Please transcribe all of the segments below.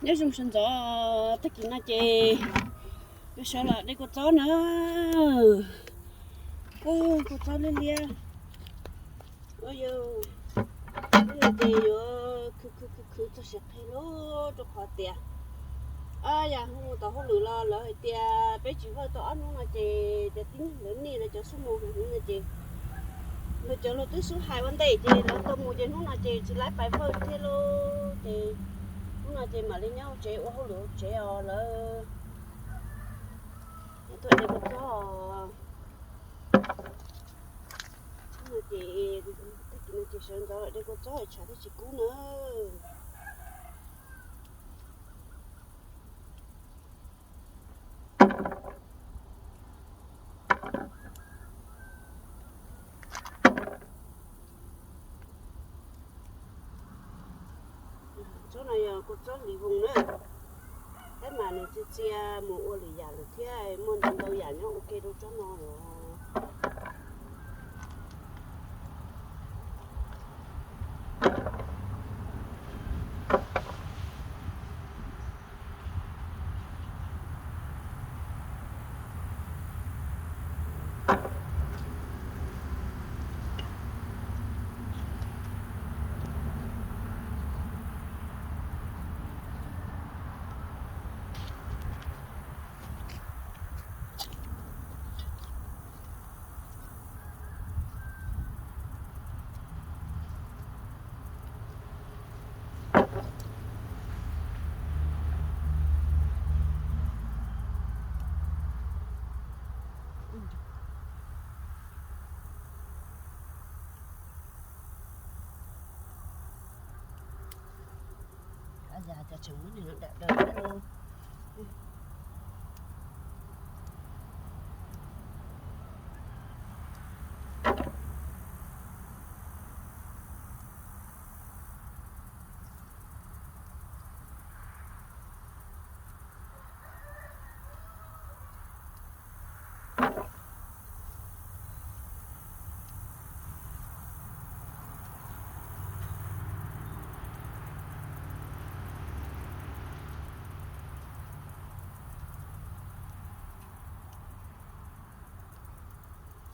Nyob zoo sawv ntxov, tag kis no ces yuav sawv los de kua txob na. Kua txob liab liab. Ua yog, hnub no ces yuav khwv khwv khwv khwv txog siav qhi lub rau qhov tias, yam hu mus tau hauj lwm los lawv hais tias peb tsis vawj tau ob hnub no ces cov tib neeg lawv niaj lawv cov xub mus heev no ces lawv cov los twb xub hais ua ntej ces lawv tau mus ces hnub no ces tsis laib pais vawj thiab lauj. Ces hnub no ces mam li nyob hauv tsev ua hauj lwm hauv tsev os lawv. Tuaj de kua txob. Hnub no ces, tag kis no ces sawv ntxov de kua txob tshav thiaj tsis kub na. Tsob no yog kua txob hlis voos na, tab mas nws txia txia mus ua lwm yam lawm thiab, muaj ntau ntau yam nyob ua ke rau tsob no lawm. Yog cov tseem muab nws dawm dawm.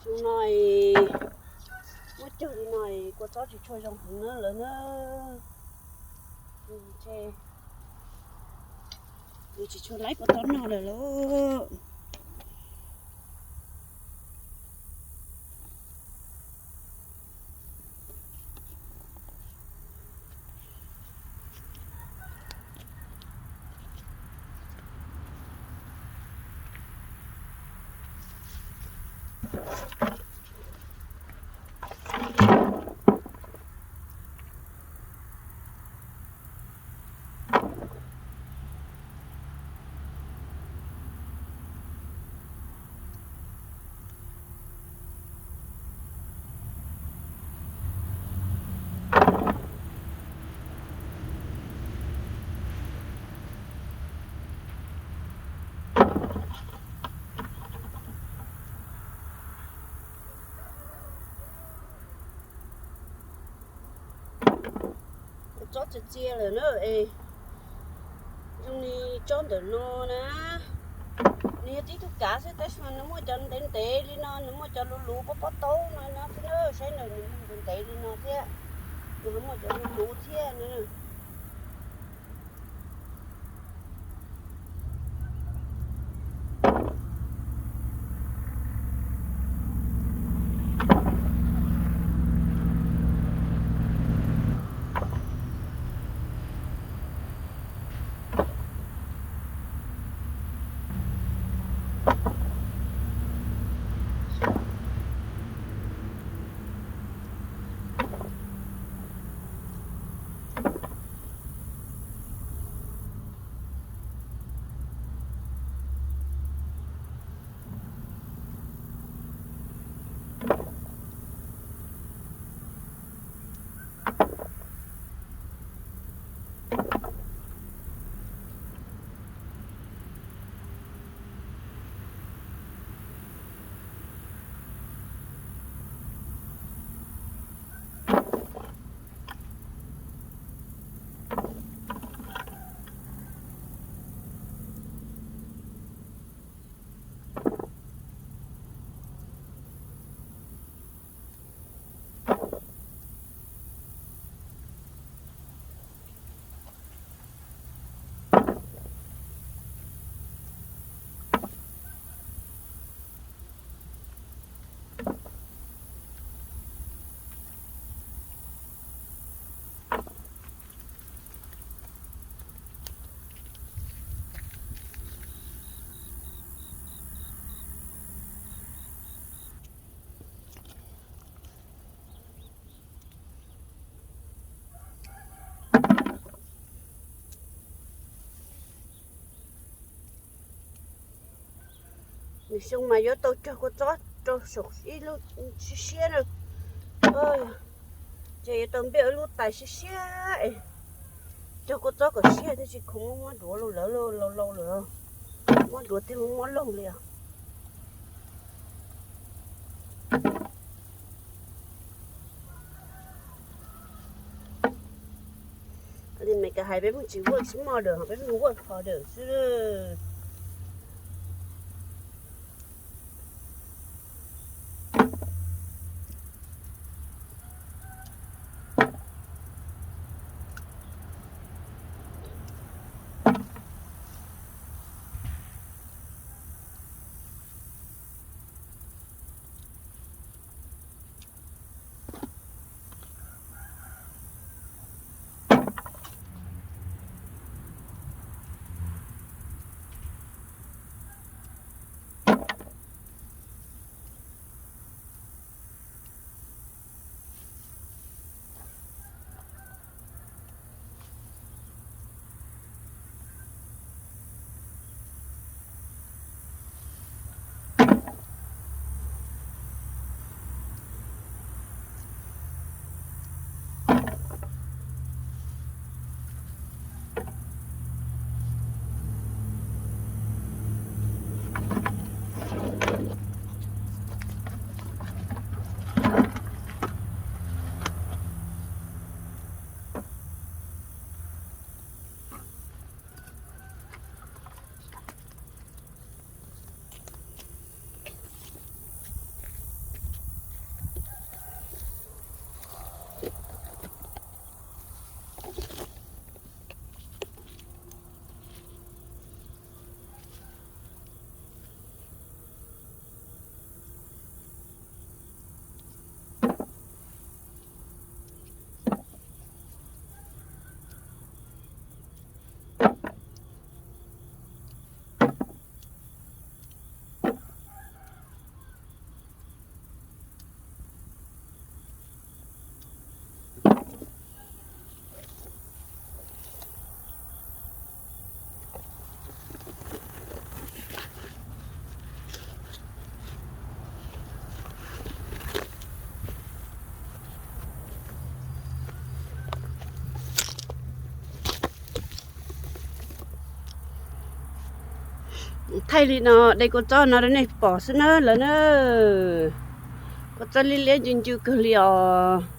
Xyoo no muab cog li no, kua txob tsis tshua zoo heev na lawm na. Ntshe yus tsis tshua laib kua txob noj lawm lauj. Kua txob txias txias lawm na es. Zoo li tsob ntawm no na, nws yog tib tug kav xwb tab sis mas nws muaj cov ntev ntev li no, nws muaj cov luv luv pob pob taub no no xwb na, saib na, nws muaj ntev ntev li no thiab, nws ho muaj cov luv luv thiab na. Xyoo mas yuav tau cog kua txob rau saum ib lub siab siab na. Ces yuav tau npij ib lub tais siab siab es cog kua txob kom siab thiaj tsis khoom muab duav lawm, laus laus lawm, muab duav thiaj muab laug li os. Li Meskas hais peb Hmoob tsis work smarter, peb Hmoob work harder xwb. Thaij li no de kua txob no rau nej pom xwb na lawv na. Kua txob liab liab ncw ncw kawg li os.